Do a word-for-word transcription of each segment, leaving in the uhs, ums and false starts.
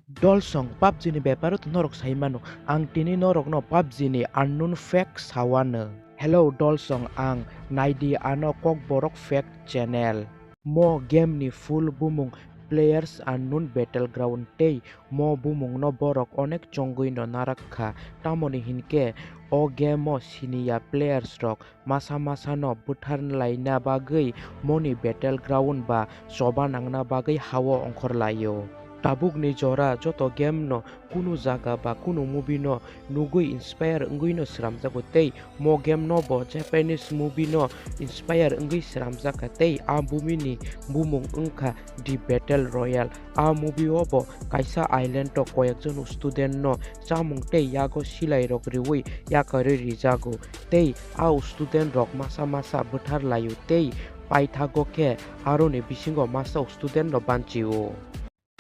Dolsong, PUBG ni beparo to norok sai mano, ang tini norokno PUBG ni unknown fact sawano. Hello dolsong, ang naidi ano Kokborok Fact channel. Mo game ni full bumung Players Unknown Battleground tei mo bumungno borok onek chongwi no narak kha, tamoni hinkhe o game o siniya players rok masa masano bwtharlaina bagwi moni battleground ba choba nangna bagwi hao ongkhorlaio. Tabukni jora joto game no kunu jaga ba kunu movie no nugwi inspire wngwi no sramjago tei mo game no bo Japanese movie no inspire wngwi sramjakha tei a movie ni bumung wngkha The Battle Royale. A movie o bo kaisa island o koyekjon student no chamung tei yago silai rok riwi yakarwi rijago tei a student rok masa masa bwthar laio tei paithago khe aroni bisingo masa student no banchio.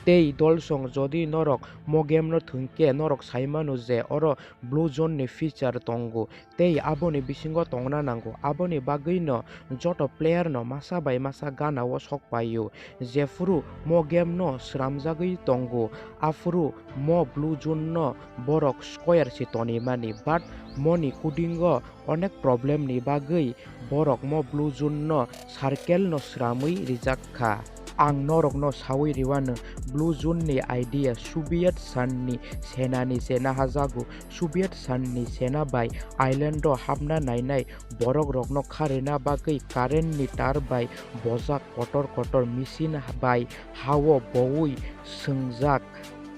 Tei dolsong jodi norok mo game no thwngkhe norok sai mano je oro blue zone ni feature tongo tei aboni bisingo tongna nango, aboni bagwi no joto player no masa bai masa gana o sok paio. Jephuru mo game no sramjagwi tongo aphuru mo blue zone no borok square se tonwi mani, but moni kudingo onek problem ni bagwi borok mo blue zone no circle no sramwi rijak kha. Ang norok no sawi riwano blue zone ni idea Soviet San ni sena ni se nahajago. Soviet San ni sena bai island o hapna nainai borok rok no kharina bagwi current ni tar bai bojak kotor kotor machine bai hao bowi swngjak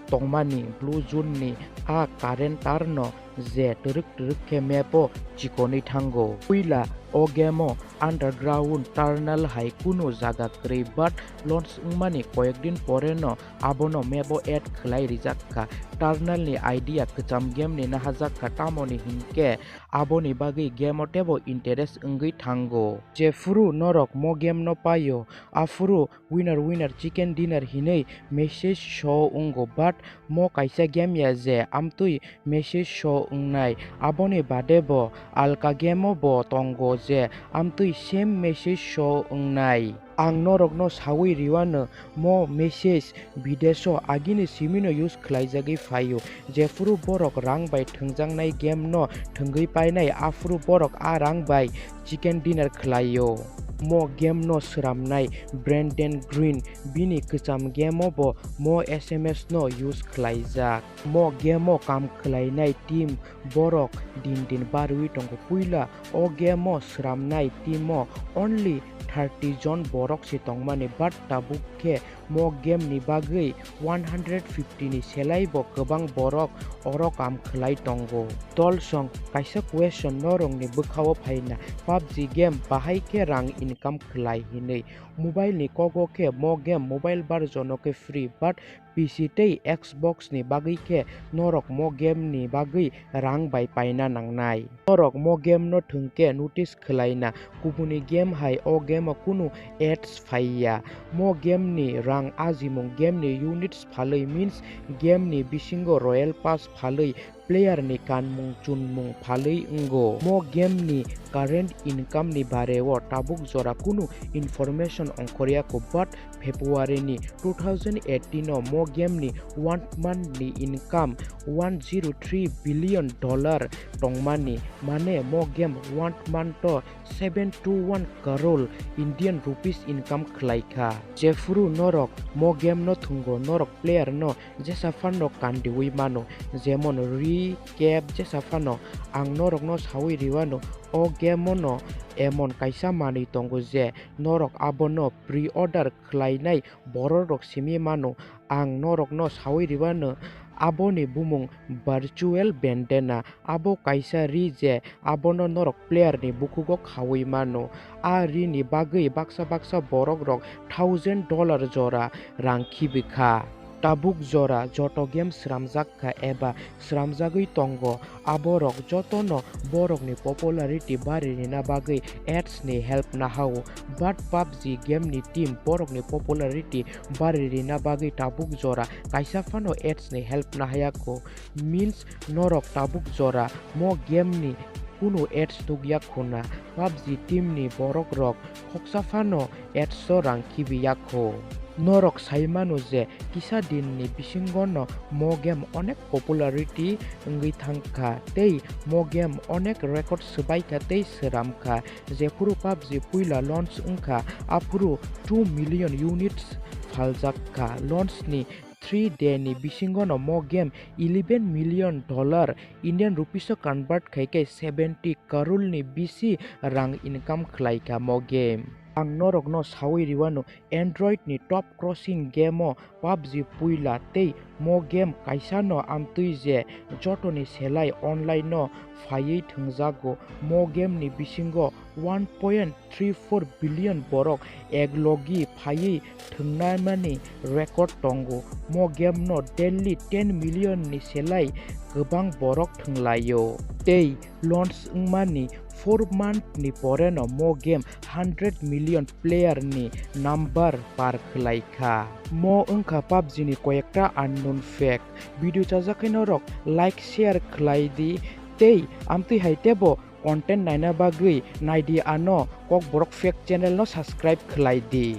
tongmani blue zone ni a current tar no je twrwk twrwk khe map o chikonwi thango. Puila o game o underground tunnel hai kunu jaga kwrwi, but launch wngmani koyek din pore no abono map o add khwlai rijak kha. Tunnel ni idea kwcham game ni nahajak kha, tamoni hinkhe aboni bagwi game o teibo interest wngwi thango. Jephuru norok mo game no paio, aphuru winner winner chicken dinner hinwi message show wngo, but mo kaisa game ya je amtwi message show wngnai. Aboni bade bo alka game o bo tongo je amtwi same message show wngnai. Ang norok no sawi riwano mo message bidesh o agini simi no use khwlaijagwi phaio. Jephuru borok rang bai thwngjaknai game no thwngwi painai, aphuru borok a rang bai chicken dinner khwlaio. Mo game no sramnai Brandon Green, bini kwcham game o bo mo S M S no use khwlaijak. Mo game o kam khwlainai team borok din din barwi tongo. Puila o game o sramnai team o only thirty jon borok se tongmani, but tabuk khe mo game ni bagwi one hundred fifty ni selai bo kwbang borok oro kam khwlai tongo. Dolsong, kaisa question norokni bwkhao phaina, PUBG game bahai khe rang income khwlai hinwi? Mobile ni kogo khe mo game mobile version o khe free, but P C tei Xbox ni bagwi khe norok mo game ni bagwi rang bai paina nangnai. Norok mo game no thwngkhe notice khwlaina, kubuni game hai o game o kunu ads phaiya. Mo game ni rang ajimung game ni units phalwi, means game ni bisingo royal pass phalwi player ni kanmung chunmung phalwi wngo. Mo game ni current income ni bare o tabuk jora kunu information ongkhorya kho, but February ni two thousand eighteen o mo game ni one month ni income one zero three billion dollar tongmani, mane mo game one month o seven to one crore Indian rupees income khwlai kha. Jephuru norok mo game no thwngo, norok player no jesa phano kandiwi mano, jemon ri, cap jesa phano. Ang norok no sawi riwano, o game o no emon kaisa manwi tongo je norok abono pre-order khwlainai borok rok simi mano. Ang norok no sawi riwano, aboni bumung virtual bandana. Abo kaisa ri je abono norok player ni bukhugo khawi mano. A ri ni bagwi baksa baksa borok rok thousand dollar jora rang khibi kha. Tabuk jora joto game sramjak kha eba sramjagwi tongo, aborok jotono borokni popularity bari rina bagwi ads ni help nahao. But PUBG game ni team borokni popularity bari rina bagwi tabuk jora kaisa phano ads ni help nahaya kho. Means norok tabuk jora mo game ni kunu ads nukya khuna, PUBG team ni borok rok khoksa phano ads o rang khibi ya kho. Norok sai mano je kisa din ni bisingo no mo game onek popularity wngwi thang kha tei mo game onek record swbai kha tei sram kha. Jephuru PUBG puila launch wngkha aphuru two million units phaljak kha. Launch ni three day ni bisingo no mo game eleven million dollar Indian rupees o convert khai khe seventy crore ni bisi rang income khlai kha mo game. Ang norok no sawi riwano Android ni top grossing game o PUBG puila tei mo game kaisa no amtwi je joto ni selai online no phaiwi thwngjago. Mo game ni bisingo one point three four billion borok ek logi phaiwi thwngnaimani record tongo. Mo game no daily ten million ni selai kwbang borok thwnglaio. Tei launch wngmani four month ni pore no mo game hundred million player ni number par khlai kha. Mo wngkha PUBG ni koyekta unknown fact. Video chajak khe norok like share khlai di tei amtwi hai tebo content naina bagwi naidi ano Kokborok Fact channel no subscribe khlai di.